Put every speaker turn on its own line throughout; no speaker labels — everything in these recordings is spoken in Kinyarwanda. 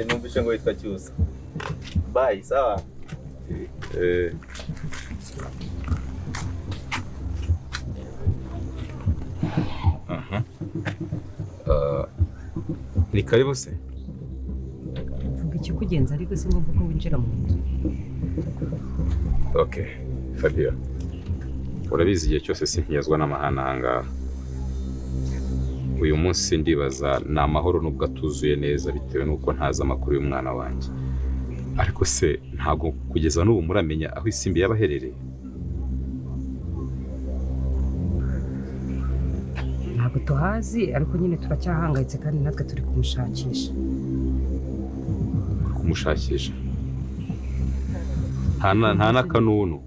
Numvise ngo witwa Cyusa. Bye, sawa.
Aha. Ni karibu se.
Vuga ikikugenza, ariko si ngombwa ko winjira mu nzu.
Okay, Fabio. Urabizi, igihe cyose sinkiyazwa n'amahane ahangaha. Uyu munsi ndibaza ni amahoro, nubwo atuzuye neza bitewe n'uko ntazi amakuru y'umwana wanjye. Ariko se ntabwo kugeza n'ubu muramenya aho Isimbi yaba aherereye?
Ntabwo tuhazi, ariko nyine turacyahangayitse kandi natwe turi kumushakisha.
Kumushakisha, nta n'akanunu,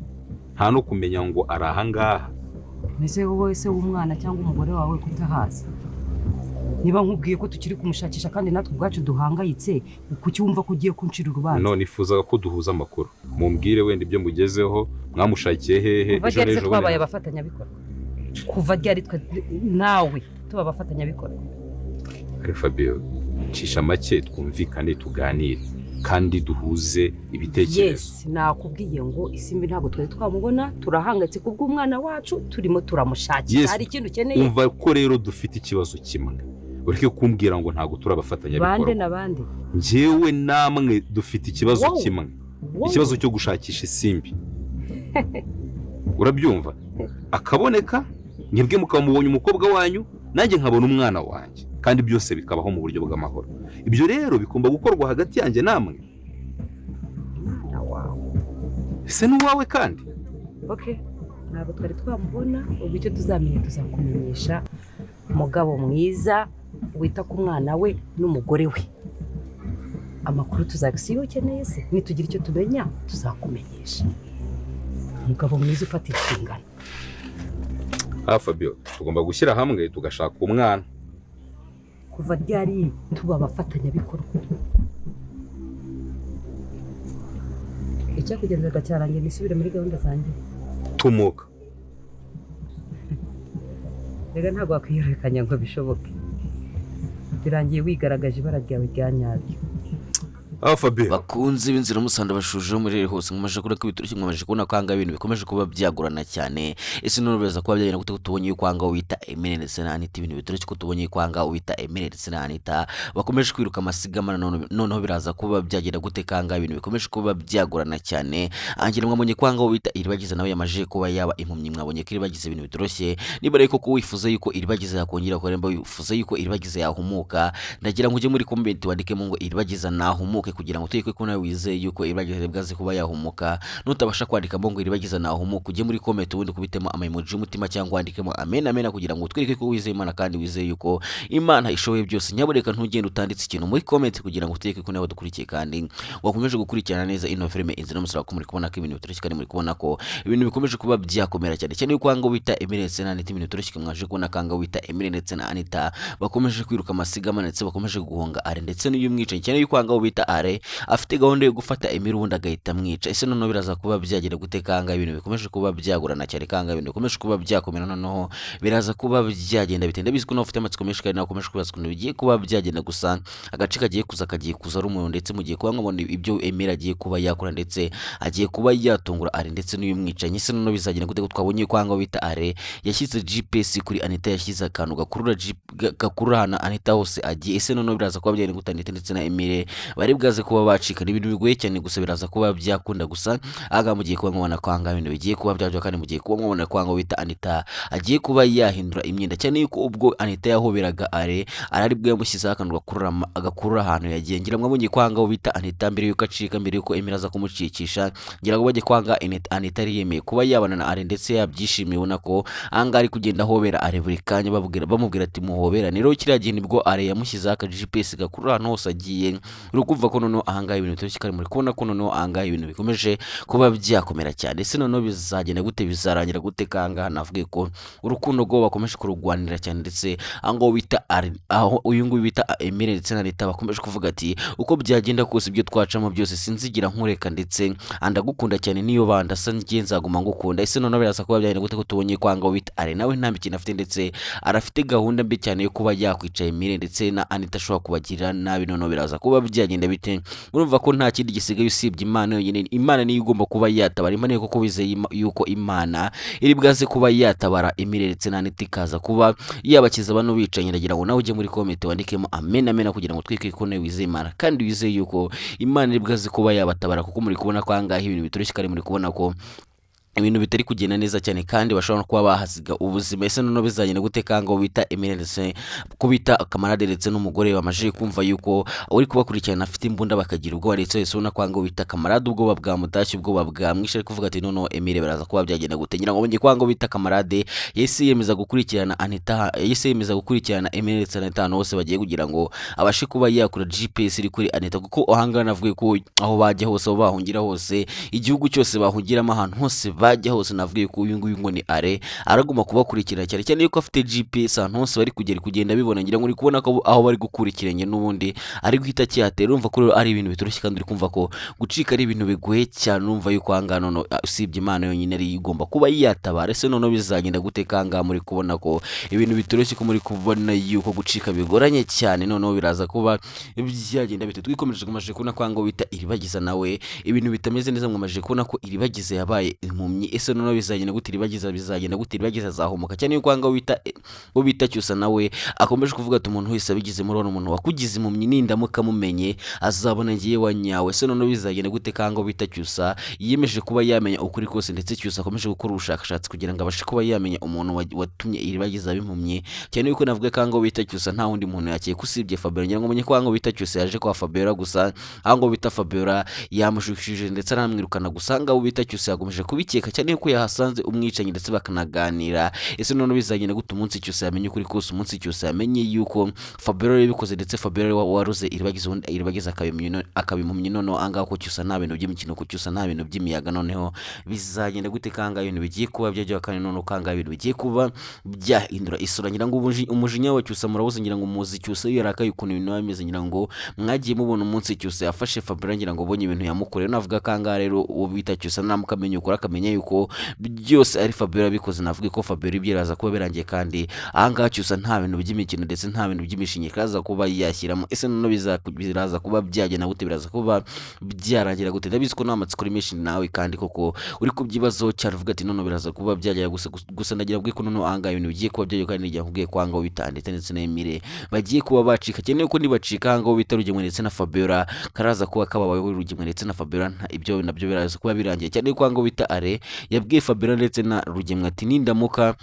nta no kumenya ngo ari ahangaha?
Mbese wowe se w'umwana cyangwa umugore wawe kutahazi? Niba nkubwiye ko tukiri kumushakisha kandi natwe ubwacu duhangayitse, kuki wumva ko ugiye kuncira urubanza?
None nifuzaga ko duhuza amakuru, mumbwire wenda ibyo mugezeho, mwamushakiye hehe?
Kuva
Ejo
ryari se
n'ejo
twabaye
bundi.
abafatanyabikorwa? Kuva ryari twe nawe tuba abafatanyabikorwa?
Ari Fabio, cisha make, twumvikane, tuganire kandi duhuze ibitekerezo.
Yes, nakubwiye ngo Isimbi ntabwo twari twamubona, turahangayitse kubw'umwana wacu, turimo turamushakisha.
Yes.
Hari ikindi ukeneye?
Umva ko rero dufite ikibazo kimwe, ureke kumbwira ngo ntabwo turi
Bande
abafatanyabikorwa.
na bande?
Njyewe namwe dufite ikibazo
Wowe.
kimwe.
Wowe.
Ikibazo cyo gushakisha Isimbi, urabyumva? Akaboneka, mwebwe mukaba mubonye umukobwa wanyu, nanjye nkabona umwana wanjye, kandi byose bikabaho mu buryo bw'amahoro. Ibyo rero bigomba gukorwa hagati yanjye namwe.
Umwana wawe?
Ese n'uwawe kandi.
Okay, ntabwo twari twamubona. Ubwo icyo tuzamenya tuzakumenyesha. Umugabo mwiza wita ku mwana we n'umugore we, amakuru tuzagasiba. Iyo ukeneye se, nitugira icyo tumenya tuzakumenyesha. Umugabo mwiza ufata inshingano.
Ah, Fabio, tugomba gushyira hamwe tugashaka umwana.
Kuva ryari tuba abafatanyabikorwa? Icyakugenzaga cyarangiye, nisubire muri gahunda zanjye.
Tumuka.
Rega ntabwo wakwiyerekanya ngo bishoboke. Birangiye wigaragaje ibara ryawe rya nyaryo.
Ah, Fabio.
Bakunze b'inzira musanda bashuje muri hose, nkomeje kubona ko ibiturushye, nkomeje kubona ko ahangaha ibintu bikomeje kuba byagorana cyane. Ese none biraza kuba byagenda gute ko tubonye yuko ahangaha wita Emile ndetse na Anita, ibintu bitoroshye, ko tubonye yuko ahangaha wita Emile ndetse na Anita bakomeje kwiruka amasigamana? Noneho biraza kuba byagenda gute ko ahangaha ibintu bikomeje kuba byagorana cyane? Angira mwabonye ko ahangaha wita Iribagiza nawe yamaje kuba yaba impumyi. Mwabonye ko Iribagiza ibintu bitoroshye. Niba rero koko wifuza yuko Iribagiza yakongera kuremba, wifuza yuko Iribagiza yahumuka, ndagira ngo ujye muri comment wandikemo ngo "Iribagiza nahumuke", kugira ngo tuyike ko nawe wizeye yuko Iribagiza bwaze kuba yahumuka. Nutabasha kwandikamo ngo "Iribagiza nahumuka", ujye muri comment ubundi kubitemo ama emoji y'umutima cyangwa wandikemo "amen, amen", kugira ngo utwereke ko wizeye Imana kandi wizeye yuko Imana ishoboye byose. Nyabureka ntugende utanditse ikintu muri comment kugira ngo utwereke ko nawe dukurikiye kandi wakomeje gukurikirana neza ino filime Inzira y'Umusaraba, ko muri kubona ko ibintu bitoroshye kandi muri kubona ko ibintu bikomeje kuba byakomera cyane cyane yuko ahangaha wita Emile ndetse na Anita ibintu bitoroshye. Mwaje kubona ko ahangaha wita Emile ndetse na Anita bakomeje kwiruka amasigamana ndetse bakomeje guhunga Are ndetse n'uyu mwicanyi, cyane yuko ahangaha wita Are afite gahunda yo gufata Emile ubundi agahita amwica. Ese noneho biraza kuba byagira gute kanga ibintu bikomeje kuba byagorana cyane, kanga ibintu bikomeje kuba byakomera? Noneho biraza kuba byagenda bite? Ndabizi ko nawe ufite amatsiko menshi kandi nawe ukomeje kwibaza ukuntu bigiye kuba byagenda. Gusa agace kagiye kuza, kagiye kuza ari umuriro, ndetse mugiye kuba mwabona ibyo Emile agiye kuba yakora, ndetse agiye kuba yatungura Are ndetse n'uyu mwicanyi. Ese noneho bizagenda gute ko twabonye ko ahangaha bita Are yashyize GPS kuri Anita, yashyize akantu gakurura gakurura ahantu Anita hose agiye? Ese noneho biraza kuba byagenda gute? Anita ndetse na Emile bari bwaze kuba bacika. Ni ibintu bigoye cyane, gusa biraza kuba byakunda. Gusa ahangaha mugiye kuba mubona ko ahangaha ibintu bigiye kuba byabyo, kandi mugiye kuba mubona ko ahangaha bita Anita agiye kuba yahindura imyenda, cyane yuko ubwo Anita yahoberaga Are, arari bwo yamushyizeho akantu gakurura ahantu yagiye. Ngira mwabonye ko ahangaha bita Anita mbere yuko acika, mbere yuko Emile aza kumucikisha, ngira ngo bajye kwanga Anita yari yemeye kuba yabana na Are ndetse yabyishimiye. Ubona ko ahangaha ari kugenda ahobera Are buri kanya, babwira, bamubwira ati "Muhoberane". Rero kiriya gihe nibwo Are yamushyizeho aka GPS gakurura ahantu hose agiye. Uri kumva ko ko noneho ahangaha ibintu bitoroshye kandi muri kubona ko noneho ahangaha ibintu bikomeje kuba byakomera cyane. Ese noneho bizagenda gute, bizarangira gute? Kangaha navuge ko urukundo rwo bakomeje kururwanira cyane, ndetse aho ngaho bita aho uyu nguyu bita Emile ndetse na Anita bakomeje kuvuga ati uko byagenda kose ibyo twacamo byose sinzigira nkureka, ndetse andagukunda cyane, niyo bandasa njye nzaguma ngukunda. Ese noneho biraza kuba byagenda gute ko tubonye ko ahangaho bita Ari nawe nta mikino afite, ndetse arafite gahunda mbi cyane yo kuba yakwica Emile ndetse na Anita ashobora kubagirira nabi. Noneho biraza kuba byagenda bite? Urumva ko nta kindi gisigaye usibye Imana yonyine. Imana niyo igomba kuba yatabara. Imana kuko wizeye yuko Imana iri bwaze kuba yatabara Emile ndetse na Anita ikaza kuba yabakiza bano bicanyi. Ndagira ngo nawe ujye muri comment wandikemo amen amen, kugira ngo twike ko nawe wizeye Imana kandi wizeye yuko Imana iri bwaze kuba yabatabara, kuko muri kubona ko ahangaha ibintu bitoroshye kandi muri kubona ko ibintu bitari kugenda neza cyane kandi bashobora no kuba bahasiga ubuzima. Ese noneho bizagenda gute kanga bita Emile ndetse kubita kamarade ndetse n'umugore bamajije kumva yuko uri kubakurikirana afite imbunda bakagira ubwoba, ndetse wese ubona ko ngo bita kamarade ubwoba bwamutashye, ubwoba bwamwishe, ari kuvuga ati noneho Emile baraza kuba byagenda gute? Ngira ngo bonye kwanga bita kamarade yahise yiyemeza gukurikirana Anita, yahise yiyemeza gukurikirana Emile ndetse na Anita ahantu hose bagiye kugira ngo abashe kuba yakura GPS iri kuri Anita, kuko ahangana navuye ko aho bajya hose, aho bahungira hose, igihugu cyose bahungiramo, ahantu hose bajya hose, navuye ko uyu nguyu ngo ni are araguma kubakurikira cyane cyane yuko afite GPS ahantu hose bari kugera kugenda bibona. Ngira ngo uri kubona ko aho bari gukurikiranye n'ubundi ari guhita akihatera. Urumva ko rero ari ibintu bitoroshye kandi uri kumva ko gucika ari ibintu bigoye cyane. Urumva yuko ahangaha noneho usibye Imana yonyine ari igomba kuba yatabara. Ese noneho bizagenda gute kangaha muri kubona ko ibintu bitoroshye, ko muri kubona yuko gucika bigoranye cyane? Noneho biraza kuba byagenda bite? Twikomeje kumaje kubona ko ahangaha bita Iribagiza nawe ibintu bitameze neza, mwamaje kubona ko Iribagiza yabaye impumyi. Ese noneho bizagenda gute? Iribagiza bizagenda gute? Iribagiza azahumuka cyane yuko ahangaha wita uwo bita Cyusa nawe akomeje kuvuga ati umuntu wese abigizemo uruhare, umuntu wakugize impumyi nindamuka mumenye azabona ngiye wa nyawe. Ese noneho bizagenda gute kanga bita Cyusa yiyemeje kuba yamenya ukuri kose, ndetse Cyusa akomeje gukora ubushakashatsi kugira ngo abashe kuba yamenya umuntu watumye Iribagiza aba impumyi, cyane yuko navuga kanga bita Cyusa nta wundi muntu yakeka usibye Fabiola. Ngira ngo umenye ko ahangaha bita Cyusa yaje kwa Fabiola, gusa ahangaha bita Fabiola yamushukishije ndetse aramwirukana, gusa ahangaha bita Cyusa yakomeje kubikeka cyane yuko yahasanze umwicanyi ndetse bakanaganira. Ese noneho bizagenda gute umunsi Cyusa yamenye ukuri kose, umunsi Cyusa yamenye yuko Fabiola yabikoze, ndetse Fabiola waruze Iribagiza, ubundi Iribagiza akabimumenye? Noneho ahangaha ko Cyusa nta bintu by'imikino, ko Cyusa nta bintu by'imiyaga, noneho bizagenda gute kangaha ibintu bigiye kuba byajya kandi noneho kangaha ibintu bigiye kuba byahindura isura? Ngira ngo umujinya wa Cyusa murabuze, ngira ngo muzi Cyusa iyo yarakaye ukuntu ibintu biba bimeze. Ngira ngo mwagiye mubona umunsi Cyusa yafashe Fabiola, ngira ngo ubonye ibintu yamukoreye. Navuga kangaha rero uwo bita Cyusa naramuka amenye ukuri, akamenya yuko byose ari Fabiola yabikoze, navuga ko Fabiola ibyo biraza kuba birangiye, kandi ahangaha Cyusa nta bintu by'imikino ndetse nta bintu by'imishinga aza kuba yashyiramo. Ese noneho biraza kuba byagenda gute? Biraza kuba byarangira gute? Ndabizi ko nta matsiko uri menshi nawe kandi koko uri kubyibazaho cyane, uvuga ati noneho biraza kuba byagera gusa. Gusa ndagira ngo ko noneho ahangaha ibintu bigiye kuba byagera, kandi ngira nkubwiye ko ahangaha bita Anita ndetse na Emile bagiye kuba bacika, cyane yuko nibacika ahangaha bita Rugemwe ndetse na Fabiola karaza kuba kababayeho. Rugemwe ndetse na Fabiola ibyo nabyo biraza kuba birangiye, cyane yuko ahangaha bita Are yabwiye Fabiola ndetse na Rugemwe ati nindamuka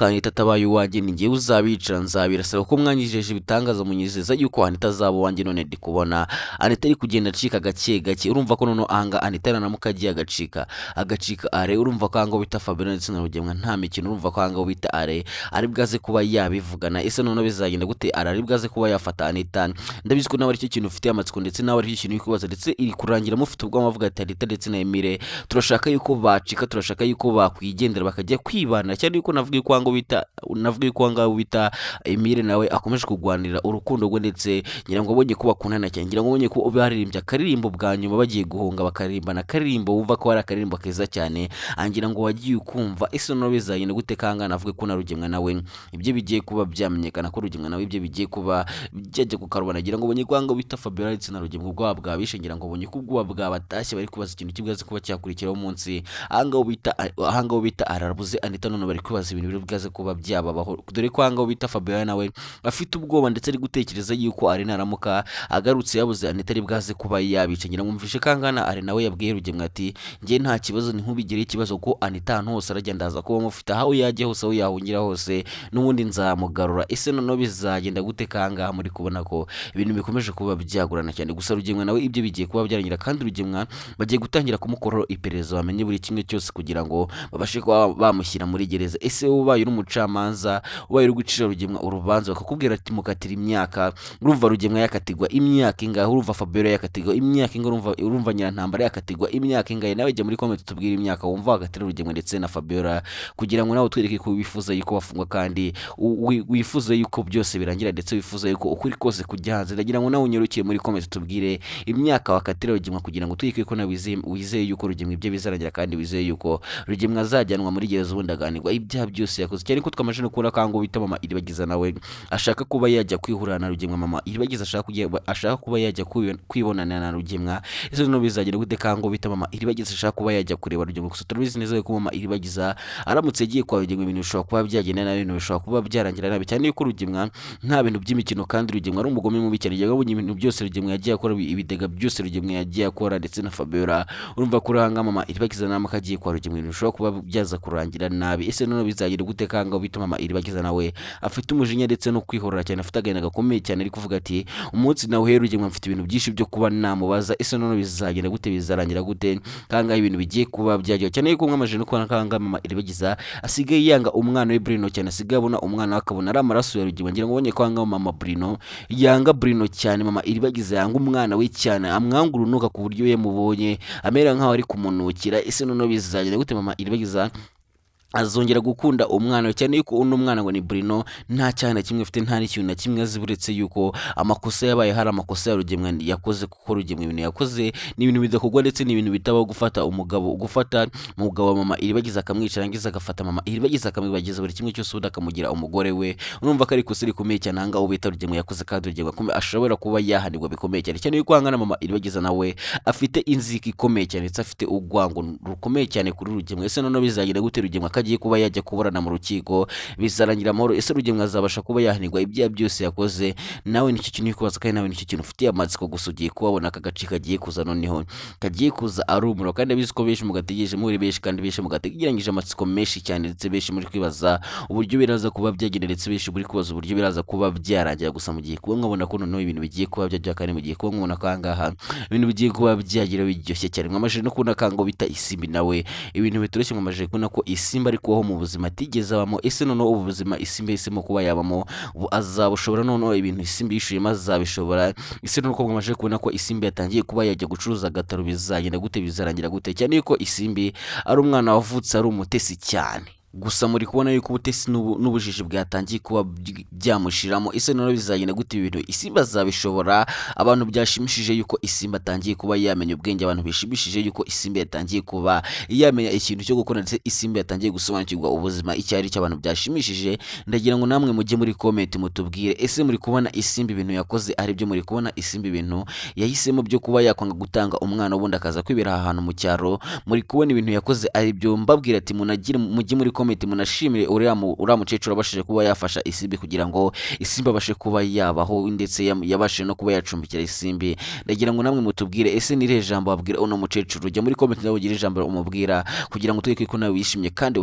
Anita atabaye uwanjye ni njyewe uzabicara nzabirasaba, ko mwanyijeje ibitangaza munyizeza yuko Anita azaba uwanjye, none ndi kubona Anita ari kugenda acika gake gake. Urumva ko noneho ahanga Anita naramuka agiye agacika Are, urumva ko ahangaha bita Fabiola ndetse na Rugemwa nta mikino. Urumva ko ahangaha bita Are ari bwaze kuba yabivugana. Ese noneho bizagenda gute? Are ari bwaze kuba yafata Anita? Ndabizi ko nawe aricyo kintu ufite amatsiko, ndetse nawe aricyo kintu uri kubaza, ndetse iri kurangira mufite ubwoba avuga ati Anita ndetse na Emile turashaka yuko bacika, turashaka yuko bakwigendera bakajya kwibana, cyane yuko navuga ko ngo bita navuga ko ngaho bita Emile nawe akomeje kurwanira urukundo rwe, ndetse ngira ngo abonye ko bakundana cyane, ngira ngo abonye ko baririmbye akaririmbo bwa nyuma bagiye guhunga, bakaririmbana akaririmbo wumva ko ari akaririmbo keza cyane, angira ngo wagiye ukumva. Ese noneho bizagenda gute kangana? Navuga ko na Rugemwa nawe ibyo bigiye kuba byamenyekana, ko Rugemwa nawe ibyo bigiye kuba byajya kukarubana. Ngira ngo abonye ko ngo bita Fabiola ndetse na Rugemwa ubwoba bwabishe, ngira ngo abonye ko ubwoba bwabatashye, bari kubaza ikintu kibwaze kuba cyakurikiraho umunsi ahangaho bita arabuze Anita. None bari kwibaza ibintu biri bwaze kuba byababaho, dore ko ahangaho bita Fabiola nawe afite ubwoba ndetse ari gutekereza yuko ari naramuka agarutse yabuze Anita ari bwaze kuba yabica. Ngira ngo mwumvishe kangana Ari nawe yabwiye Rugemwa ati njye nta kibazo, ntinkubigire ikibazo ko Anita ahantu hose arajya ndaza kuba mufite, aho yajya hose, aho yahungira hose n'ubundi nzamugarura. Ese noneho bizagenda gute kangaha muri kubona ko ibintu bikomeje kuba byagorana cyane? Gusa Rugemwa nawe ibyo bigiye kuba byarangira, kandi Rugemwa bagiye gutangira kumukoraho iperereza bamenye buri kimwe cyose kugira ngo babashe kuba bamushyira muri gereza. Ese Ubaye uri umucamanza, ubaye uri gucira Rugemwa urubanza, bakakubwira ati mukatira imyaka, urumva Rugemwa yakatirwa imyaka ingahe? Urumva Fabiola yakatirwa imyaka ingahe? Urumva Nyirantambara yakatirwa imyaka ingahe? Nawe jya muri comment tubwire imyaka wumva wakatira Rugemwa ndetse na Fabiola, kugira ngo nawe utwereke ko wifuza yuko bafungwa kandi wifuza yuko byose birangira, ndetse wifuza yuko ukuri kose kujya hanze. Ndagira ngo nawe unyarukiye muri comment tubwire imyaka wakatira Rugemwa, kugira ngo twereke ko nawe wizeye yuko Rugemwa ibyo bizarangira, kandi wizeye yuko Rugemwa azajyanwa muri gereza ubundi aganirwa ibyaha byose yakoze. Cyane ko twamaze no kubona ko bita mama Iribagiza nawe ashaka kuba yajya kwihurana na Rugemwa. Mama Iribagiza ashaka kuba yajya kwibonana na Rugemwa. Ese noneho bizagenda gute kango bita mama Iribagiza ashaka kuba yajya kureba Rugemwa? Gusa turabizi neza ko mama Iribagiza aramutse agiye kwa Rugemwa ibintu bishobora kuba byagenda nabi, ibintu bishobora kuba byarangira nabi cyane, yuko Rugemwa nta bintu by'imikino, kandi Rugemwa ari umugome mubi cyane. Yabonye ibintu byose Rugemwa yagiye akora, ibidega byose Rugemwa yagiye akora ndetse na Fabiola. Urumva ko uranga mama Iribagiza nama kagiye kwa Rugemwa, ibintu bishobora kuba byaza kurangira nabi. Ese noneho bizagira gute kanga bita mama Iribagiza nawe afite umujinya ndetse no kwihorera cyane, afite agahinda gakomeye cyane, ari kuvuga ati umunsi nawe Rugemwa mfite ibintu byinshi byo kuba namubaza. Ese noneho bizagenda gute, bizarangira gute kanga ibintu bigiye kuba byajya cyane, yuko mwamaje no kubona kanga mama Iribagiza asigaye yanga umwana we Bruno cyane, asigaye abona umwana we akabona ari amaraso ya Rugemwa. Ngira ngo ubonye ko anga mama Bruno yanga Bruno cyane, mama Iribagiza yanga umwana we cyane, amwanga urunuka ku buryo yamubonye amera nkaho ari kumunukira. Ese noneho bizagenda gute, mama Iribagiza azongera gukunda umwana we cyane, yuko uno mwana ngo ni Bruno nta cyaha na kimwe afite, nta n'ikintu na kimwe azi, uretse yuko amakosa yabaye hari amakosa ya Rugemwa yakoze, kuko Rugemwa ibintu yakoze ni ibintu bidakorwa, ndetse ni ibintu bitabaho gufata umugabo, gufata umugabo wa mama Iribagiza akamwica, arangiza agafata mama Iribagiza akamwibagiza buri kimwe cyose, ubundi akamugira umugore we. Urumva ko ari ikosa rikomeye cyane ahangaha bita Rugemwa yakoze, kandi Rugemwa ashobora kuba yahanirwa bikomeye cyane cyane, yuko ahangana mama Iribagiza nawe afite inzika ikomeye cyane, ndetse afite urwango rukomeye cyane kuri Rugemwa. Ese noneho bizagira gute Rugemwa agiye kuba yajya kuburana mu rukiko, bizarangira amahoro? Ese Rugemwa azabasha kuba yahanirwa ibyaha byose yakoze? Nawe nicyo kintu uri kubaza, kandi nawe nicyo kintu ufitiye amatsiko. Gusa ugiye kubabona aka gace kagiye kuza, noneho kagiye kuza ari umuriro, kandi abizi ko benshi mugategereje muri benshi, kandi benshi mugategeranyije amatsiko menshi cyane, ndetse benshi muri kwibaza uburyo biraza kuba byagenda, ndetse benshi muri kubaza uburyo biraza kuba byarangira. Gusa mugiye kuba mwabona ko noneho ibintu bigiye kuba byajya, kandi mugiye kuba mwabona ko ahangaha ibintu bigiye kuba byagira biryoshye cyane. Mwamajije no kubona kango bita Isimbi nawe ibintu bitoroshye, mwamajije kubona ko Isimbi ari kubaho mu buzima atigeze abamo. Ese noneho ubu buzima Isimbi yahisemo kuba yabamo azabushobora? Noneho ibintu Isimbi yishuyemo azabishobora? Ese noneho ko mwamajije kubona ko Isimbi yatangiye kuba yajya gucuruza agataro, bizagenda gute, bizarangira gute? Cyane yuko Isimbi ari umwana wavutse ari umutesi cyane, gusa muri kubona yuko ubutesi n'ubujiji bwatangiye kuba byamushiramo. Ese noneho bizagenda gute ibi bintu, Isimbi azabishobora? Abantu byashimishije yuko Isimbi atangiye kuba yamenya ubwenge, abantu bishimishije yuko Isimbi yatangiye kuba yamenya ikintu cyo gukora, ndetse Isimbi yatangiye gusobanukirwa ubuzima icyo ari cyo, abantu byashimishije. Ndagira ngo namwe mujye muri comment mutubwire, ese muri kubona Isimbi ibintu yakoze ari byo? Muri kubona Isimbi ibintu yahisemo byo kuba yakwanga gutanga umwana ubundi akaza kwibera aha hantu mu cyaro, muri kubona ibintu yakoze ari byo? Mbabwira ati munagire mujye muri comment munashimire uriya mukecuru wabashije kuba yafasha Isimbi kugira ngo Isimbi abashe kuba yabaho, ndetse yabashije no kuba yacumbikira Isimbi. Ndagira ngo namwe mutubwire, ese ni irihe jambo wabwira uno mukecuru? Jya muri comment nawe ugire ijambo umubwira, kugira ngo twereke ko nawe wishimye kandi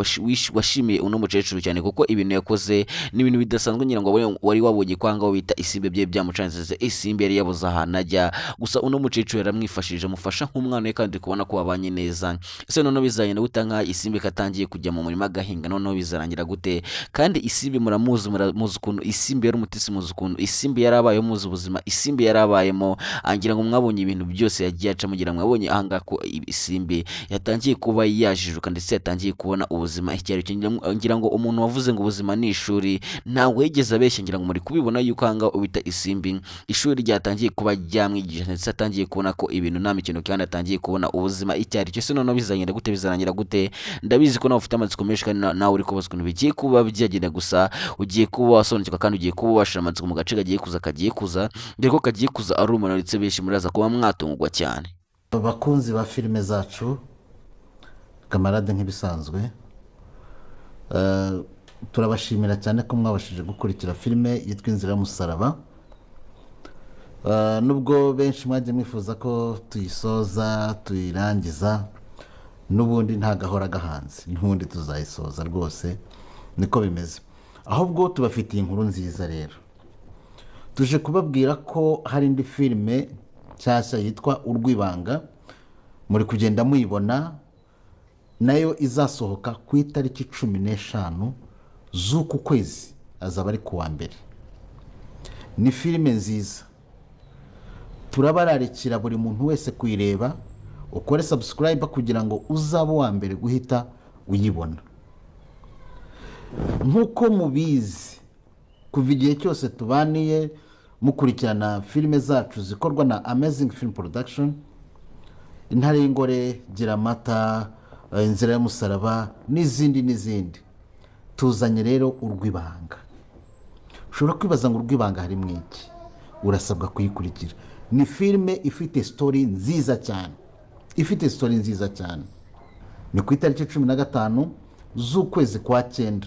washimiye uno mukecuru cyane, kuko ibintu yakoze ni ibintu bidasanzwe. Ngira ngo wari wabonye ko ahangaha bita Isimbi bye byamucanze, Isimbi yari yabuze ahantu ajya, gusa uno mukecuru yaramwifashije amufasha nk'umwana we, kandi kubona ko babanye neza. Ese noneho bizagenda gute nka Isimbi katangiye kujya mu murima agahinga? Noneho bizarangira gute? Kandi Isimbi muramuzi, muramuzi ukuntu Isimbi yari umutesi, muzi ukuntu Isimbi yarabayeho, muzi ubuzima Isimbi yarabayemo. Ngira ngo mwabonye ibintu byose yagiye acamo, ngira ngo mwabonye ahangaha ko Isimbi yatangiye kuba yajijuka, ndetse yatangiye kubona ubuzima icyo ari cyo. Ngira ngo umuntu wavuze ngo ubuzima ni ishuri ntabwo yigeze abeshya. Ngira ngo muri kubibona yuko ahangaha ubita Isimbi ishuri ryatangiye kuba ryamwigisha, ndetse atangiye kubona ko ibintu nta mikino, kandi atangiye kubona ubuzima icyo ari cyo. Ese noneho bizagenda gute, bizarangira gute? Ndabizi ko nawe ufite amatsiko menshi, kandi nawe uri kubaza ukuntu bigiye kuba byagenda. Gusa ugiye kuba wasobanukirwa, kandi ugiye kuba washira amatsiko mu gace kagiye kuza, dore ko kagiye kuza ari umuntu, ndetse benshi muraza kuba mwatungurwa cyane.
Abakunzi ba filime zacu, kamarade, nk'ibisanzwe turabashimira cyane ko mwabashije gukurikira filime yitwa Inzira y'Umusaraba. Nubwo benshi mwagiye mwifuza ko tuyisoza tuyirangiza, n'ubundi nta gahora gahanze, n'ubundi tuzayisoza rwose, niko bimeze. Ahubwo tubafitiye inkuru nziza rero, tuje kubabwira ko hari indi filime nshyashya yitwa Urwibanga, muri kugenda muyibona, nayo izasohoka ku itariki 15. z'uku kwezi, azaba ari ku wa mbere. Ni filime nziza, turabararikira buri muntu wese kuyireba. Ukore subscribe kugira ngo uzabe uwa mbere guhita uyibona. Nk'uko mubizi, kuva igihe cyose tubaniye mukurikirana filime zacu zikorwa na Amazing Film Production, Intare y'Ingore, Gira Amata, Inzira y'Umusaraba n'izindi n'izindi. Tuzanye rero Urw'Ibanga. Ushobora kwibaza ngo Urw'Ibanga harimo iki? Urasabwa kuyikurikira. Ni filime ifite story nziza cyane, ifite story nziza cyane. Ni ku itariki 15 z'ukwezi kwa cyenda,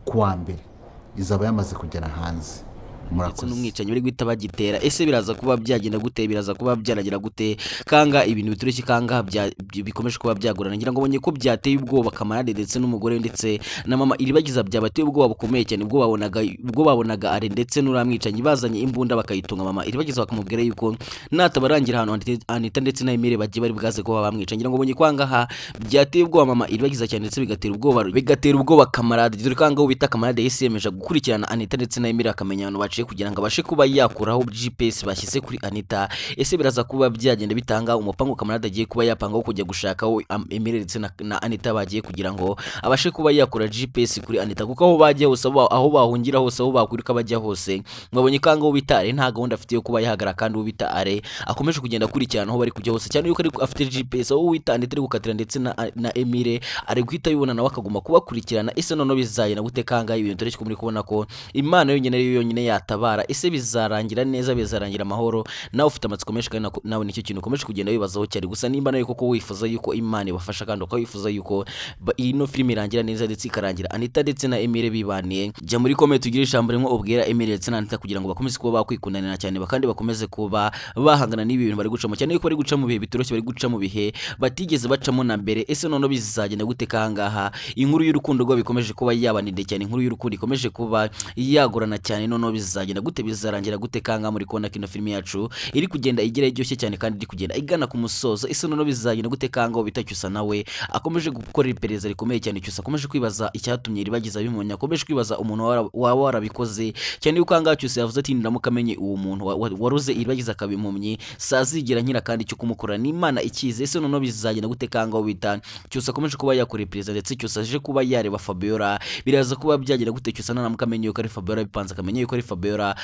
kuwa mbere izaba yamaze kugera hanze.
Ndetse
Murakoze.
n'umwicanyi bari guhita bagitera. Ese biraza kuba byagenda gute? Biraza kuba byaragira gute? Kanga ibintu bitoroshye, kanga bikomeje kuba byagorana. Ngira ngo ubonye ko byateye ubwoba Kamarade ndetse n'umugore we ndetse na mama Iribagiza. Byabateye ubwoba bukomeye cyane ubwo babonaga Are ndetse n'uriya mwicanyi bazanye imbunda, bakayitunga mama Iribagiza, bakamubwira yuko natabarangira ahantu Anita ndetse na Emile bagiye, bari bwaze kuba bamwica. Ngira ngo ubonye ko ahangaha byateye ubwoba mama Iribagiza cyane, ndetse bigatera ubwoba Kamarade, dore ko ahangaha bita Kamarade yahise yemeje gukurikirana Anita ndetse na Emile, akamenya ahantu baciye kugira ngo abashe kuba yakuraho GPS bashyize kuri Anita. Ese biraza kuba byagenda bitanga umupango Kamarade agiye kuba yapanga wo kujya gushaka aho Emile ndetse na Anita bagiye, kugira ngo abashe kuba yakura GPS kuri Anita? Kuko aho bagiye hose, aho bahungira hose, aho bakwiruka bajya hose, mwabonye ko ahangaha bita Are nta gahunda afite yo kuba yahagarara, kandi uwo bita Are akomeje kugenda akurikirana aho bari kujya hose, cyane yuko ariko afite GPS. Aho wita Anita ari gukatira ndetse na Emile, ari guhita abibona nawe akaguma kubakurikirana. Ese noneho bizagenda gute kangahe? Ibintu tureke muri kubona ko Imana yonyine ariyo yonyine yatabara. Ese bizarangira neza? Bizarangira amahoro? Nawe ufite amatsiko menshi, kandi nawe nicyo kintu ukomeje kugenda wibazaho cyane. Gusa nimba nawe koko wifuza yuko Imana ibafasha, kandi ukaba wifuza yuko ino filime irangira neza, ndetse ikarangira Anita ndetse na Emile bibaniye, jya muri comment ugire ijambo rimwe ubwira Emile ndetse na Anita, kugira ngo bakomeze kuba bakwikundanira cyane, kandi bakomeze kuba bahangana n'ibi bintu bari gucamo, cyane yuko bari guca mu bihe bitoroshye, bari guca mu bihe batigeze bacamo na mbere. Ese noneho bizagenda gute kangaha? Inkuru y'urukundo rwabo ikomeje kuba yaba ndende cyane, inkuru y'urukundo ikomeje kuba yagorana cyane. Noneho bizagenda gute? Bizarangira gute kangaha? Muri kubona ko ino filime yacu iri kugenda igira iryoshye cyane, kandi iri kugenda igana ku musozo. Ese noneho bizagenda gute kangaha? Bita Cyusa nawe akomeje gukora iperereza rikomeye cyane. Cyusa akomeje kwibaza icyatumye Iribagiza bimunya, akomeje kwibaza umuntu waba warabikoze, cyane yuko ahangaha Cyusa yavuze ati: "Niramuka amenye uwo muntu waruze Iribagiza akaba impumyi, sazigera nkira, kandi icyo kumukora ni Imana ikize." Ese noneho bizagenda gute kangaho bita Cyusa akomeje kuba yakora iperereza, ndetse Cyusa aje kuba yareba Fabiola? Biraza kuba byagira gute Cyusa naramuka amenye yuko ari Fabiola bipanze, akamenya yuko ari Fabiola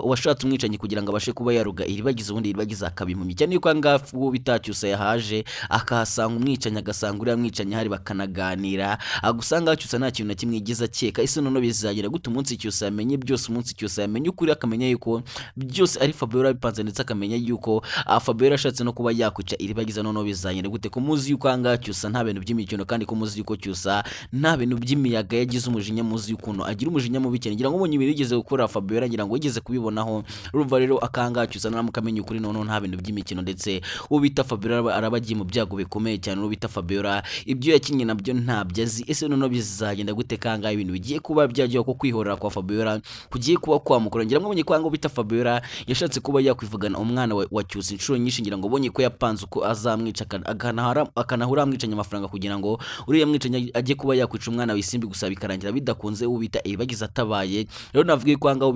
washatse umwicanyi kugira ngo abashe kuba yaruga Iribagiza, ubundi Iribagiza akaba impumyi? Cyane yuko ahangaha uwo bita Cyusa yahaje akahasanga umwicanyi, agasanga uriya mwicanyi ahari, bakanaganira. Gusa Cyusa nta kintu na kimwe yigeze akeka. Ese noneho bizagira gute umunsi Cyusa yamenye byose, umunsi Cyusa yamenye ukuri, akamenya yuko byose ari Fabiola bipanze, ndetse akamenya yuko Fabiola ashatse no kuba yakwica Iribagiza? Noneho bizagenda gute, ko muzi yuko ahangaha Cyusa nta bintu by'imikino, kandi ko muzi yuko Cyusa nta bintu by'imiyaga, yagize umujinya, muzi ukuntu agira umujinya mubi cyane? Ngira ngo ubonye ibintu yigeze gukora Fabiola, ngira ngo yigeze kubibonaho. Urumva rero akangaha Cyusa naramuka amenye ukuri, noneho nta bintu by'imikino, ndetse uwo bita Fabiola araba agiye mu byago bikomeye cyane. Uwo bita Fabiola ibyo yakinnye nabyo ntabyo azi. Ese noneho bizagenda gute kangaha? Ibintu bigiye kuba byajyaho ko kwihorera kwa Fabiola kugiye kuba kwamukora. Ngira ngo ubonye ko ahangaha bita Fabiola yashatse kuba yakwivugana umwana wa Cyusa inshuro nyinshi. Ngira ngo ubonye ko yapanze uko azamwica, akanahura amwicanya amafaranga kugira ngo uriya mwicanyi ajye kuba yakwica umwana w'isimbi, gusa bikarangira bidakunze, uwo bita Iribagiza atabaye. Rero navuga ko ahangaha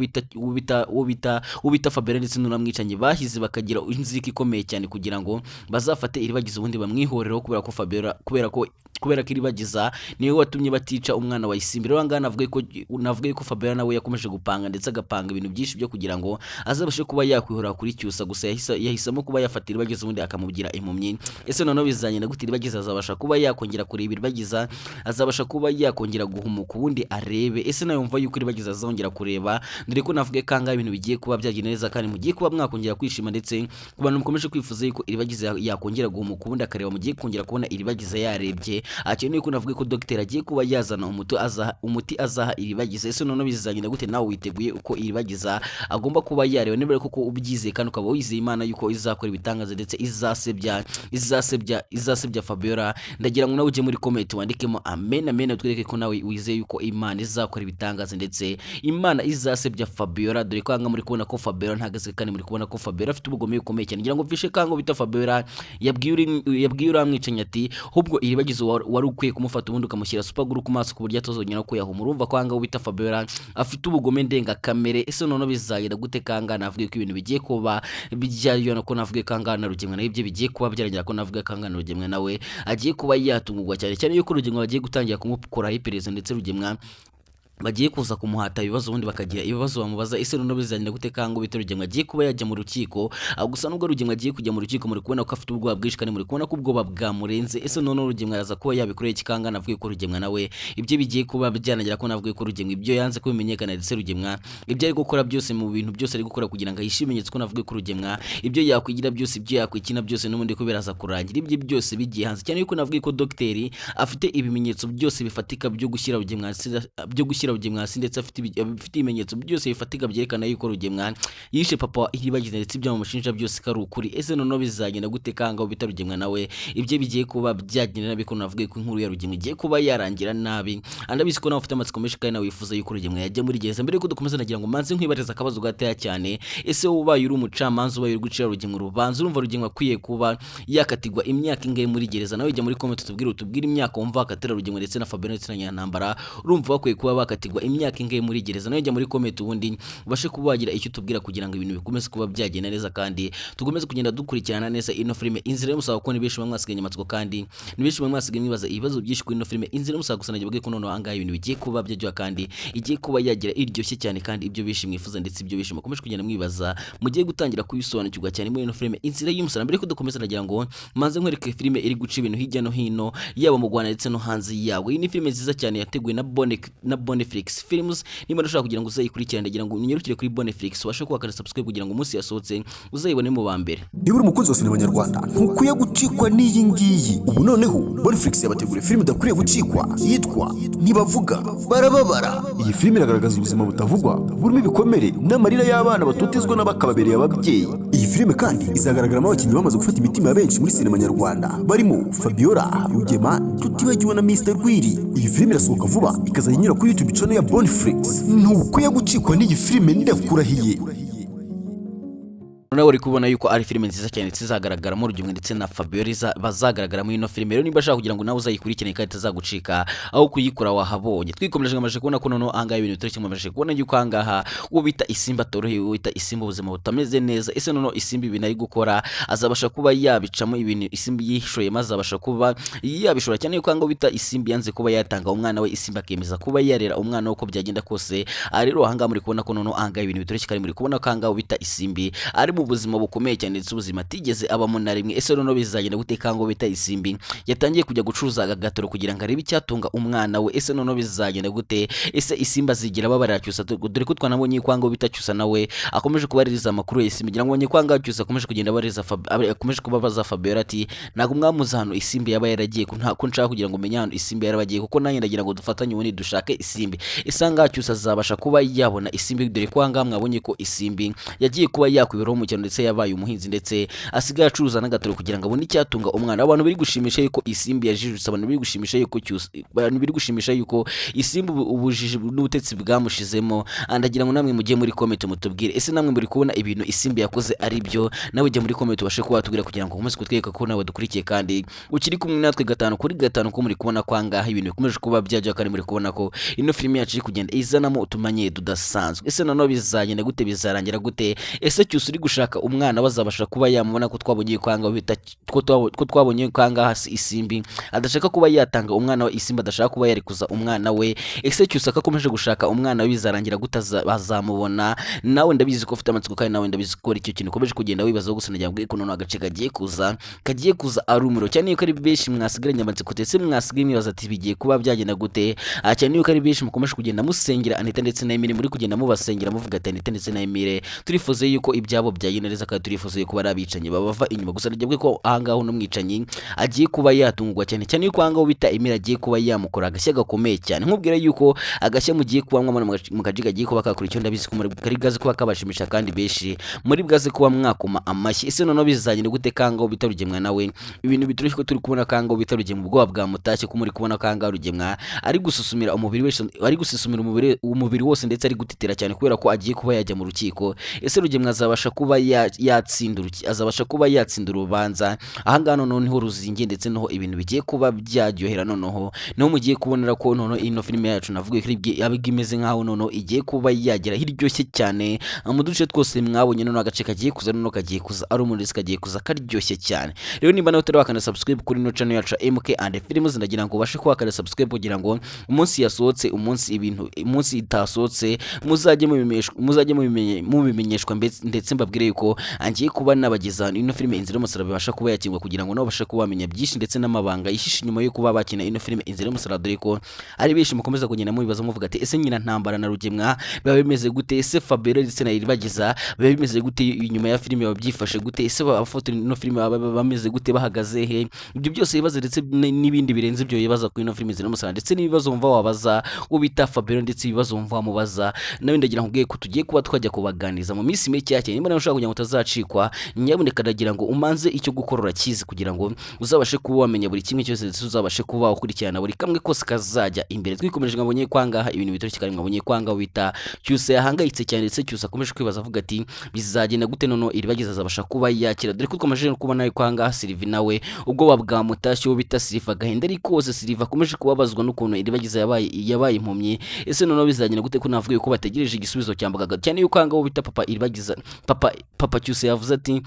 uwo bita Fabiola ndetse n'uriya mwicanyi bahize, bakagira inzika ikomeye cyane kugira ngo bazafate Iribagiza ubundi bamwihorereho, kubera ko Fabiola kubera ko Iribagiza niwe watumye batica umwana wa Isimbi. Rero ahangaha navuga ko Fabiola nawe yakomeje gupanga, ndetse agapanga ibintu byinshi byo kugira ngo azabashe kuba yakwihorera kuri Cyusa, gusa yahisemo kuba yafata Iribagiza ubundi akamugira impumyi. Ese noneho bizagenda gute? Iribagiza azabasha kuba yakongera kureba? Iribagiza azabasha kuba yakongera guhumuka ubundi arebe? Ese nawe yumva yuko Iribagiza azongera kureba? Dore ko navuga ko ahangaha ibintu bigiye kuba byagenda neza, kandi mugiye kuba mwakongera kwishima, ndetse ku bantu mukomeje kwifuza yuko Iribagiza yakongera guhumuka ubundi akareba, mugiye kongera kubona Iribagiza yarebye. Akeneye ko navuga ko dogiteri agiye kuba yazana umuti azaha Iribagiza. Ese noneho bizagenda gute? Nawe witeguye uko Iribagiza agomba kuba yareba? Niba koko ubyizeye kandi ukaba wizeye Imana yuko izakora ibitangaza, ndetse izasebya Fabiola, ndagira ngo nawe ujye muri comment wandikemo amen, amen, twereke ko nawe wizeye yuko Imana izakora ibitangaza, ndetse Imana izasebya Fabiola. Dore ko ahangaha muri kubona ko Fabiola ntagaze, kandi muri kubona ko Fabiola afite ubugome bukomeye cyane. Ngira ngo mvishe kango bita Fabiola yabwiye uriya mwicanyi ati: "Ahubwo Iribagiza wari ukwiye kumufata ubundi ukamushyira super glue ku maso ku buryo atazongera kuyahuma. Urumva ko ahangaha wita Fabiola afite ubugome ndengakamere. Ese noneho bizagenda gute kanga navuga ko ibintu bigiye kuba bijyayo, ko navuga ko ahangaha na Rugemwe nawe ibyo bigiye kuba byarangira, ko navuga ko ahangaha na Rugemwe nawe agiye kuba yatungurwa cyane cyane yuko Rugemwe bagiye gutangira kumukoraho iperereza, ndetse Rugemwa bagiye kuza kumuhata ibibazo, ubundi bakagira ibibazo bamubaza. Ese noneho bizagenda gute kanga bita Rugemwe agiye kuba yajya mu rukiko? Gusa nubwo Rugemwe agiye kujya mu rukiko, muri kubona ko afite ubwoba bwinshi kandi muri kubona ko ubwoba bwamurenze. Ese noneho Rugemwe araza kuba yabikoreye iki kanga navuga ko Rugemwe nawe ibyo bigiye kuba byanagera, ko navuga ko Rugemwe ibyo yanze ko bimenyekana, ndetse Rugemwa ibyo ari gukora byose, mu bintu byose ari gukora kugira ngo ahishe ibimenyetso, ko navuga ko Rugemwa ibyo yakwigira byose, ibyo yakwikina byose, n'ubundi ko biraza kurangira ibyo byose bigiye hanze, cyane yuko navuga ko dogiteri afite ibimenyetso byose bifatika byo gushyira Rugemwa hasi, byo gushyira Rugemwa hasi, ndetse afite ibimenyetso byose bifatika byerekana yuko Rugemwa yishe papa wa Iribagiza, ndetse ibyo bamushinja byose ko ari ukuri. Ese noneho bizagenda gute kanga bita Rugemwa nawe ibyo bigiye kuba byagenda nabi, ko navuga ko inkuru ya Rugemwa igiye kuba yarangira nabi? Ndabizi ko nawe ufite amatsiko menshi kandi nawe wifuza yuko Rugemwa yajya muri gereza. Mbere yuko dukomeza, nagira ngo manze nkwibariza akabazo gatoya cyane. Ese wowe ubaye uri umucamanza, ubaye uri gucira Rugemwa urubanza, urumva Rugemwa akwiye kuba yakatirwa imyaka ingahe muri gereza? Nawe jya muri comment utubwire imyaka wumva wakatira Rugemwa ndetse na Fabien ndetse na Nyantambara. Urumva bakwiye kuba bakatirwa imyaka ingahe muri gereza? Nawe jya muri comment ubundi ubashe kuba wagira icyo utubwira kugira ngo ibintu bikomeze kuba byagenda neza kandi tukomeze kugenda dukurikirana neza ino filime Inzira y'Umusaraba, kuko ni benshi bamwe mwasigaye amatsiko kandi ni benshi bamwe mwasigaye mwibaza ibibazo byinshi kuri ino filime Inzira y'Umusaraba. Gusa nagiye ko noneho ahangaha ibintu bigiye kuba byaryoha kandi igiye kuba yagira iryoshye cyane, kandi ibyo benshi mwifuza ndetse ibyo benshi mukomeje kugenda mwibaza mugiye gutangira kubisobanukirwa cyane muri ino filime Inzira y'Umusaraba. Mbere yuko dukomeza, nagira ngo manze nkwereke filime iri guca ibintu hirya no hino, yaba mu Rwanda ndetse no hanze yawo. Iyi ni filime nziza cyane yateguwe na Boneflix Films. Niba ushaka kugira ngo uzayikurikirane, ndagira ngo unyarukire kuri Boneflix ubashe kuhakanda subscribe kugira ngo umunsi yasohotse uzayibone mu ba mbere.
Niba uri umukunzi wa sinema nyarwanda, ntukwiye gucikwa n'iyi ngiyi. Ubu noneho Bonflix yabateguriye filime idakwiriye gucikwa yitwa Ntibavuga Barababara. Iyi filime iragaragaza ubuzima butavugwa burimo ibikomere n'amarira y'abana batotezwa n'abakababereye ababyeyi. Iyi filime kandi izagaragaramo abakinnyi bamaze gufata imitima ya benshi muri sinema nyarwanda, barimo Fabiola, Rugema, tutibagiwe na Mr Rwiri. Iyi filime irasohoka vuba, ikazajya inyura kuri YouTube channel ya Bonflix. Ntukwiye gucikwa n'iyi filime, ndakurahiye.
Nawe uri kubona yuko ari filime nziza cyane, ndetse izagaragaramo Rugemwe ndetse na Fabiola bazagaragara muri ino filime. Rero niba ashaka kugira ngo nawe uzayikurikirane kandi itazagucika, aho kuyikora wahabonye. Twikomereje, ngamaje kubona ko noneho ahangaha ibintu bitari kimwe, amaje kubona yuko ahangaha uwo bita Isimba atoroheye, uwo bita Isimba ubuzima butameze neza. Ese noneho Isimba ibintu ari gukora azabasha kuba yabicamo? Ibintu Isimba yishoye maze azabasha kuba yabishora, cyane yuko ahangaha bita Isimba yanze kuba yatanga umwana we, Isimba akemeza kuba yarera umwana we uko byagenda kose. Aha rero ahangaha muri kubona ko noneho ahangaha ibintu bitoroshye, kandi muri kubona ko ahangaha bita Isimbi ari mu buzima bukomeye cyane, ndetse ubuzima atigeze abamo na rimwe. Ese noneho bizagenda gute kango bita Isimbi yatangiye kujya gucuruza agatoro kugira ngo arebe icyatunga umwana we? Ese noneho bizagenda gute? Ese Isimba azigira ababarira Cyusa? Dore ko twanabonye ko ngo bita Cyusa nawe akomeje kubaririza amakuru ya Isimbi. Ngira ngo abonye ko ahangaha Cyusa akomeje kugenda abaririza akomeje kubabaza Fabiola ati: "Ntabwo mwamuzi ahantu Isimbi yaba yaragiye? Ko ko nshaka kugira ngo menye ahantu Isimbi yarabagiye, kuko nanjye ndagira ngo dufatanye ubundi dushake Isimbi." Ese ahangaha Cyusa azabasha kuba yabona Isimbi? Dore ko ahangaha mwabonye ko Isimbi yagiye kuba yakwiberaho mu cyaro, ndetse yabaye umuhinzi, ndetse asigaye acuruza n'agatoro kugira ngo abone icyatunga umwana. Abantu biri gushimisha yuko Isimbi yajijutse, abantu biri gushimisha yuko Cyusa, abantu biri gushimisha yuko Isimbi ubujiji n'ubutetsi bwamushizemo. Ndagira ngo namwe mujye muri comment mutubwire: ese namwe muri kubona ibintu Isimbi yakoze ari byo? Nawe jya muri comment ubashe kuba watubwira kugira ngo ukomeze kutwereka ko nawe dukurikiye kandi ukiri kumwe natwe gatanu kuri gatanu, ko muri kubona ko ahangaha ibintu bikomeje kuba byajya, kandi muri kubona ko ino filime yacu iri kugenda izanamo utumanye tudasanzwe. Ese noneho bizagenda gute? Bizarangira gute? Ese Cyusa uri gushaka umwana bazabasha kuba yamubona? Ko twabonye ko ahangaha bita ko twabonye ko ahangaha Isimbi adashaka kuba yatanga umwana we, Isimbi adashaka kuba yarekuza umwana we. Ese Cyusa ko akomeje gushaka umwana we, bizarangira gute? Bazamubona? Nawe ndabizi ko ufite amatsiko, kandi nawe ndabizi ko icyo kintu ukomeje kugenda wibazaho. Gusa nagira ngo noneho agace kagiye kuza ari umuriro, cyane yuko ari benshi mwasigaranye amatsiko, ndetse mwasigaye mwibaza ati: "Bigiye kuba byagenda gute?" Cyane yuko ari benshi mukomeje kugenda musengera Anita ndetse na Emile, muri kugenda mubasengera muvuga ati: "Anita ndetse na Emile turifuza yuko ibyabo byagenda neza, kandi turifuza yuko bari abicanyi babava inyuma." Gusa nagira ko ahangaha uno mwicanyi agiye kuba yatungurwa cyane cyane yuko ahangaha bita Emile agiye kuba yamukora agashya gakomeye cyane. Nkubwira yuko agashya mugiye kuba mwamubona mu gace kagiye kuba kakurikiyeho, ndabizi ko muri kari bwaze kuba kabashimisha kandi benshi muri bwaze kuba mwakoma amashyi. Ese noneho bizagenda gute kangaho bita Rugemwa nawe ibintu bitoroshye, ko turi kubona kangaho bita Rugemwa ubwoba bwamutashye, ko muri kubona kangaho Rugemwa ari gususumira umubiri wese, ari gususumira umubiri wose, ndetse ari gutitira cyane kubera ko agiye kuba yajya mu rukiko? Ese Rugemwa azabasha kuba yatsinda azabasha kuba yatsinda urubanza. Ahangaha noneho niho ruzingiye, ndetse noho ibintu bigiye kuba byaryohera, noneho niho mugiye kubonera ko noneho ino filime yacu navuga ko yaba imeze nkaho noneho igiye kuba yagera hiryoshye cyane mu duce twose mwabonye. Noneho agace kagiye kuza noneho kagiye kuza ari umuriro, kagiye kuza karyoshye cyane. Rero nimba nawe utari wakanda subscribe kuri ino channel yacu ya MK and Films, ndagira ngo ubashe kuba wakanda subscribe kugira ngo umunsi yasohotse, umunsi ibintu, umunsi itasohotse, muzajye mubimenyeshwa. Ndetse mbabwire yuko angiye kuba nabageza ino filime Inzira y'Umusaraba ibasha kuba yakingwa, kugira ngo nabo babashe kuba bamenya byinshi ndetse n'amabanga yihishe inyuma yo kuba bakina ino filime Inzira y'Umusaraba, dore ko ari benshi mukomeza kugenda mubibaza muvuga ati: "Ese nyina Ntambara na Rugemwa biba bimeze gute? Ese Fabiola ndetse na Iribagiza biba bimeze gute? Inyuma ya filime biba byifashe gute? Ese abafotora ino filime baba bameze gute? Bahagaze he?" Ibyo byose bibazo ndetse n'ibindi birenze ibyo bibaza kuri ino filime Inzira y'Umusaraba, ndetse n'ibibazo wumva wabaza uwo bita Fabiola, ndetse ibibazo wumva wamubaza nawe, ndagira nkubwiye ko tugiye kuba twajya kubaganiriza mu minsi mike cyane. Niba nawe ushaka kugira ngo utazacikwa, nyabuneka ndagira ngo umanze icyo gukora urakizi, kugira ngo uzabashe kuba wamenya buri kimwe cyose, ndetse uzabashe kuba ukurikirana buri kamwe kose kazajya imbere. Twikomeje, nkabonye kwangaha ibintu bitoroshye kandi nkabonye kwanga wita Cyusa yahangayitse cyane, ndetse Cyusa akomeje kwibaza avuga ati: "Bizagenda gute noneho Iribagiza azabasha kuba yakira?" Dore ko twamaze no kubona yuko ahangaha Sylvie nawe ubwoba bwamutashye, uwo bita Sylvie agahinda ari kose. Sylvie akomeje kubabazwa n'ukuntu Iribagiza yabaye impumyi. Ese noneho bizagenda gute, ko navuga yuko bategereje igisubizo cya muganga, cyane yuko ahangaha uwo bita papa Iribagiza, papa Cyusa yavuze ati: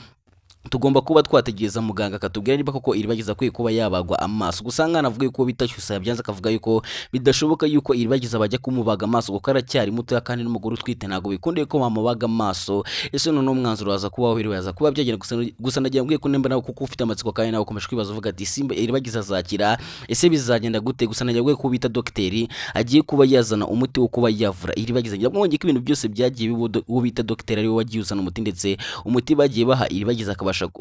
"Tugomba kuba twategereza muganga akatubwira niba koko Iribagiza akwiye kuba yabagwa amaso." Gusa nkana avuga yuko bita Cyusa yabyanze, akavuga yuko bidashoboka yuko Iribagiza bajya kumubaga amaso kuko aracyari mutoya, kandi n'umugore utwite ntabwo bikundiye ko bamubaga amaso. Ese noneho umwanzuro waza kuba wahiriwe, yaza kuba byagenda? Gusa nagira mbwiye ko nimba nawe kuko ufite amatsiko kandi nawe ukomeje kwibaza uvuga ati: "Simba Iribagiza azakira? Ese bizagenda gute?" Gusa nagira mbwiye ko bita dogiteri agiye kuba yazana umuti wo kuba yavura Iribagiza. Ngira ngo ko ibintu byose byagiye biba, uwo bita dogiteri ariwe wagiye uzana umuti, ndetse umuti bagiye baha Iribagiza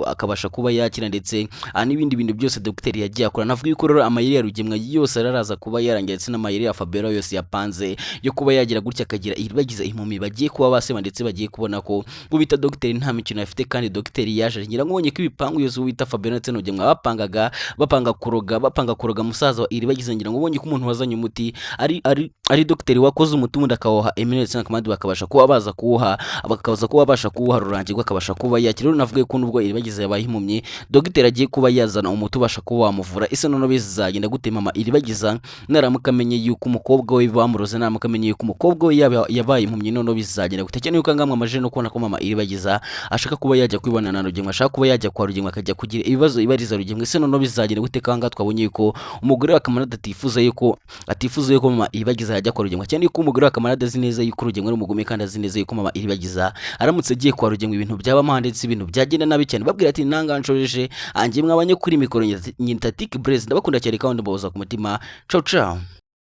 akabasha kuba yakira, ndetse n'ibindi bintu byose dogiteri yagiye akora. Navuga yuko rero amayeri ya Rugemwa yose araraza kuba yarangiye, ndetse n'amayeri ya Fabiola yose yapanze yo kuba yagira gutya akagira Iribagiza impumyi, bagiye kuba baseba, ndetse bagiye kubona ko uwo bita dogiteri nta mikino afite. Kandi dogiteri yaje, ngira ngo ubonye ko ibipangu yose uwo bita Fabiola ndetse n'Rugemwa bapangaga, bapanga kuroga musaza wa Iribagiza, ngira ngo ubonye ko umuntu wazanye umuti ari dogiteri wakoze umuti, ubundi akawuha Emile ndetse na Kamandi, bakabasha kuba baza kuwuha, bakaza kuba babasha kuwuha Rurangirwa akabasha kuba yakira. Rero navuga ko nubwo Iribagiza yabaye impumyi, dogiteri agiye kuba yazana umuti ubasha kuba wamuvura. Ese noneho bizagenda gute mama Iribagiza naramuka amenye yuko umukobwa we bamuroze, naramuka amenye yuko umukobwa we yabaye impumyi? Noneho bizagenda gute, cyane yuko ngamwe amaje no kubona ko mama Iribagiza ashaka kuba yajya kwibona na Rugemwa, ashaka kuba yajya kwa Rugemwa akajya kugira ibibazo ibariza Rugemwa? Ese noneho bizagenda gute kanga twabonye yuko umugore wa Kamarade atifuza yuko mama Iribagiza yajya kwa Rugemwa, cyane yuko umugore wa Kamarade azi neza yuko Rugemwa ari umugome, kandi azi neza yuko mama Iribagiza aramutse agiye kwa Rugemwa ibintu byaba ndetse ibintu byagenda nabi cyane? Babwira ati nanga nshojeje anjye mwabanye kuri mikoro nyita Tik Blaze, ndabakunda cyane kandi mbahoza ku mutima. Ciao ciao.